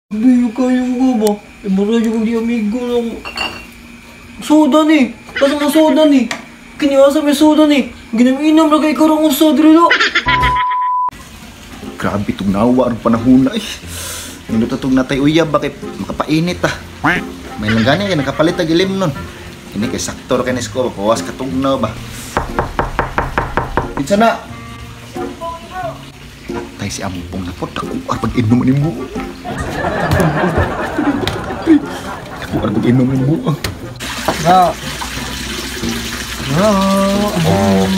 Biyo kayo ko ba? Eh, mura yung di amigo lang. Soda ni! Kasi mga soda ni! Kiniasa may soda ni! Ginaminom na kay karong soda rin. Grabe itong nawa ang panahon na eh. Nindot itong natay uyab ba kay makapainit ah. May lang gani kay nakapalit ang ilim nun. Ini kay saktor kay nisko ba pawas katugnaw ba. Kinsa na? Tay si Ampong na po dako ar pag-inom ni mo. Dako ar pag-inom ni mo. Bro. Bro. Oh.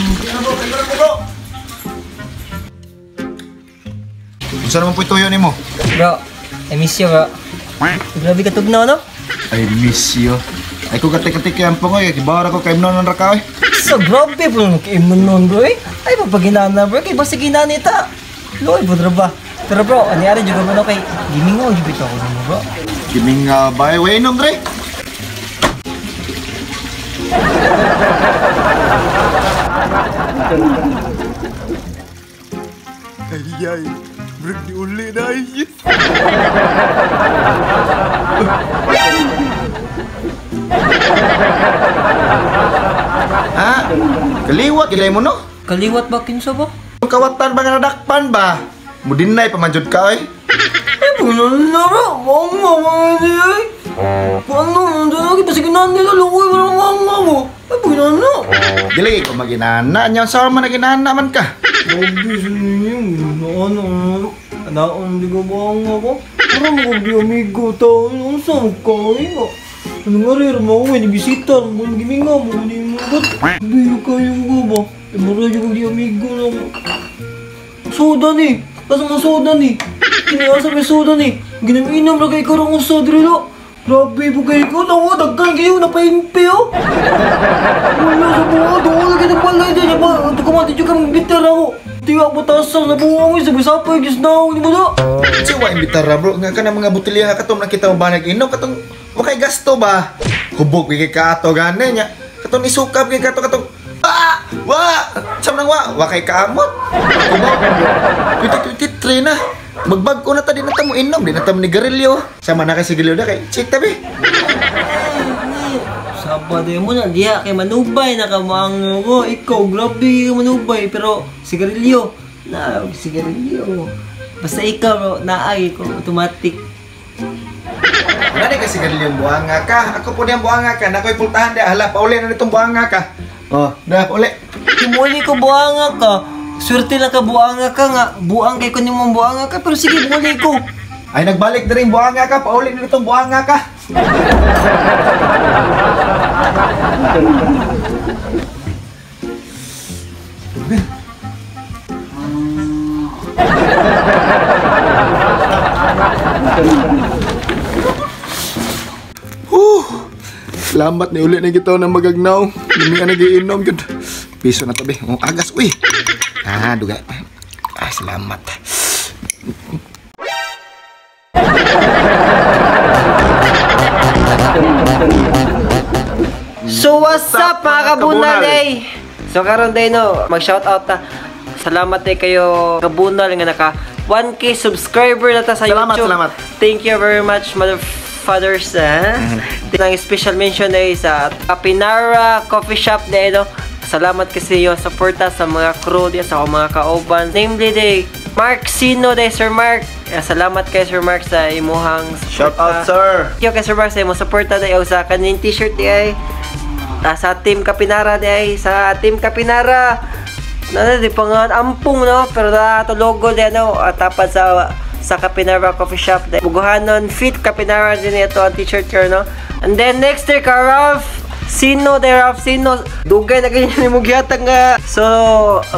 Unsa naman po ituyo nimo? Bro, I miss you, bro. Grabe ka tugnaw, no? I miss you. Ay ko katik-katik kay Ampong oy, kibara ko kay imnon ra ka oy. So grabe po nung kaimnon nun, bro eh. Ay papaginana, bro, kay basta ginanita. Loy, budra ba? Pero bro, ani ari jud ko kay gimingaw jud bitaw ko nimo, bro. Gimingaw ba? Way inom dre. Ay ay, brug di uli na ay. Ha? Kaliwat gilay mo no? Kaliwat ba kinsa ba? Kawatan ba nga nadakpan ba? Mudinay pamanjud ka oy. Ay, bulan na bro. Mama, mama, ay. Ano, ano, kasi ginana nila, lukoy, walang mama mo. Ay, bulan na. Dili ko maginana, nya sa man naginana man ka. Grabe sa ninyo, ano, ano, di ko ba ako? Pero mga amigo tao, ano sa kain mo? Ano nga rin, mo ako, bisita, mo giminga, mo ni mo gat. Biyo kayo ko ba? Eh, mura yung di amigo lang. Soda ni! Kasi mga soda ni! Kiniasa may soda ni! Ginaminom na kay karong soda rin. Grabe po kayo ko! Naku, dagkan kayo! Napaimpe oh! Wala sa buha! Doon lagi na pala! Ito kumati dyan kami bitter ako! Tiyak batasan! Nabuha ko! Sabi-sapay! Diyos na ako! Di ba na? Kasi wa imbitara bro! Nga ka na mga botelya katong nakita mo ba nag-inom? Katong wakay gasto ba? Hubog kay kato gani niya! Katong isukab kay kato katong ah! Wa! Sam nang wa! Wa kay kaamot! Kumaw! 2023 na! Magbag-o na ta, di na ta mo inom, di na ta mo ni garilyo. Sama na kay sigarilyo na kay check tabi. Sabado mo na, diha kay manubay na kamango ko. Ikaw, grabe ka manubay, pero sigarilyo. Na, sigarilyo. Basta ikaw bro, naay ko, automatic. Wala di ka sigarilyo buhanga ka. Ako po niyang buhanga ka. Nako'y pultahan di. Hala, pauli na nitong buhanga ka. Oh, na, pauli. Kimuli ko buhanga ka. Swerte lang ka, buanga ka nga. Buang kay kunin mong buanga ka, pero sige, buli ko. Ay, nagbalik na rin buanga ka. Pauli na nitong buanga ka. Salamat ni uli na kita ng magagnaw. Hindi ka nagiinom. Piso na tabi. Oh, agas, uy. Ah, dugay. Ah, salamat. So what's up mga kabunal eh? So karon day no, mag-shoutout ta. Salamat eh kayo kabunal nga naka 1K subscriber na ta sa salamat, YouTube. Salamat. Thank you very much mother fathers. Ang special mention day sa Kapinara Coffee Shop day no. Salamat kasi yung suporta sa mga crew diya sa akong mga kauban. Namely day Mark Sino day Sir Mark. Salamat kay Sir Mark sa imuhang suporta. Shout out sir. Thank you kay Sir Mark sa imong suporta day sa kaning t-shirt day. Sa Team Kapinara day, sa Team Kapinara. Na di pa nga ampong no, pero na to logo day no, tapat sa Kapinara Coffee Shop day. Buguhanon fit Kapinara din ito ang t-shirt ker no. And then next day ka Ralph Sino day Ralph Sino, dugay na ganyan ni mugyatag nga. So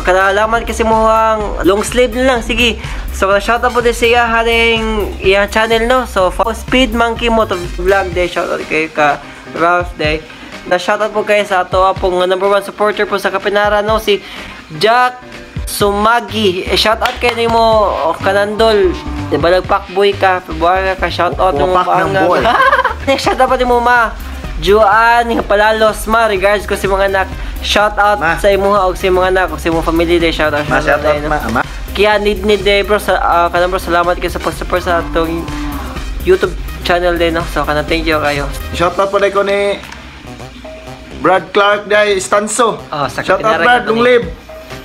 kanalaman kasi mo ang long sleeve na lang, sige. So shout out po din siya haring iya channel no. So Speed Monkey Moto Vlog day, shout out kay ka Ralph day. Na shoutout po kayo sa ato pong number 1 supporter po sa Kapinara no, si Jack Sumagi. Eh, shoutout kayo nimo kanandol. Di ba nagpakboy ka, February ka, shoutout mo ng boy. Shoutout pa din mo ma. Juan Palalos ma, regards ko si mga anak. Shoutout sa imuha og sa imong anak og sa imong family day, shoutout. Ma, shoutout ma, ma. Kaya need day bro sa kanan bro, salamat kayo sa pag-support sa atong YouTube channel din, no? So kanang thank you kayo. Shout out po ko ni Brad Clark day Stanso. Oh, sa Shout out Kapinara Brad, ka long ni. live.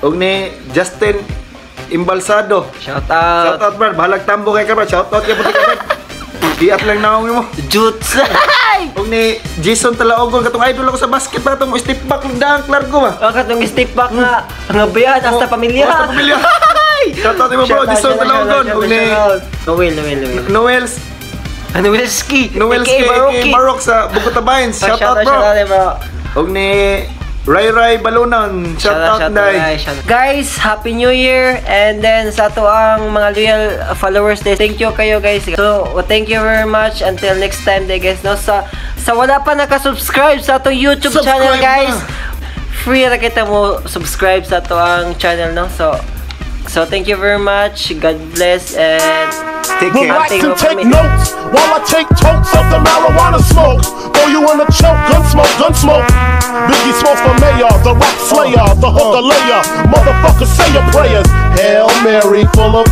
Og ni Justin Imbalsado. Shout out. Shout out Brad, bahalag tambo kay ka, Brad. Shout out kay puti ka, Brad. Iat lang naong mo. Jutes. Og ni Jason Talaogon, katong idol ako sa basket ba, katong step back lang dang largo ba. Ang katong step back nga nga bayan hasta pamilya. Oh, hasta pamilya. Shout out imo, bro, Jason Talaogon. Og ni Noel, Noel, Noel. Noel Ano, Ski? Noel AKA Baroque Barok sa Bogota Vines. Oh, Shout out, bro. Shout out, bro. Og ni Ray Ray Balunan. Shout out day. Shout out. Guys, Happy New Year! And then sa ato ang mga loyal followers day, thank you kayo, guys. So, thank you very much. Until next time day, guys. No, sa wala pa naka-subscribe sa atong YouTube channel, Subscribe guys. na. Free ra kita mo subscribe sa ato ang channel, no. So thank you very much. God bless and Take care. Relax Take and over take me. Notes while I take totes of the marijuana smoke. Throw you in a choke, gun smoke, gun smoke. Biggie Smalls for mayor, the rap slayer, the hooker layer. Motherfucker, say your prayers. Hail Mary, full of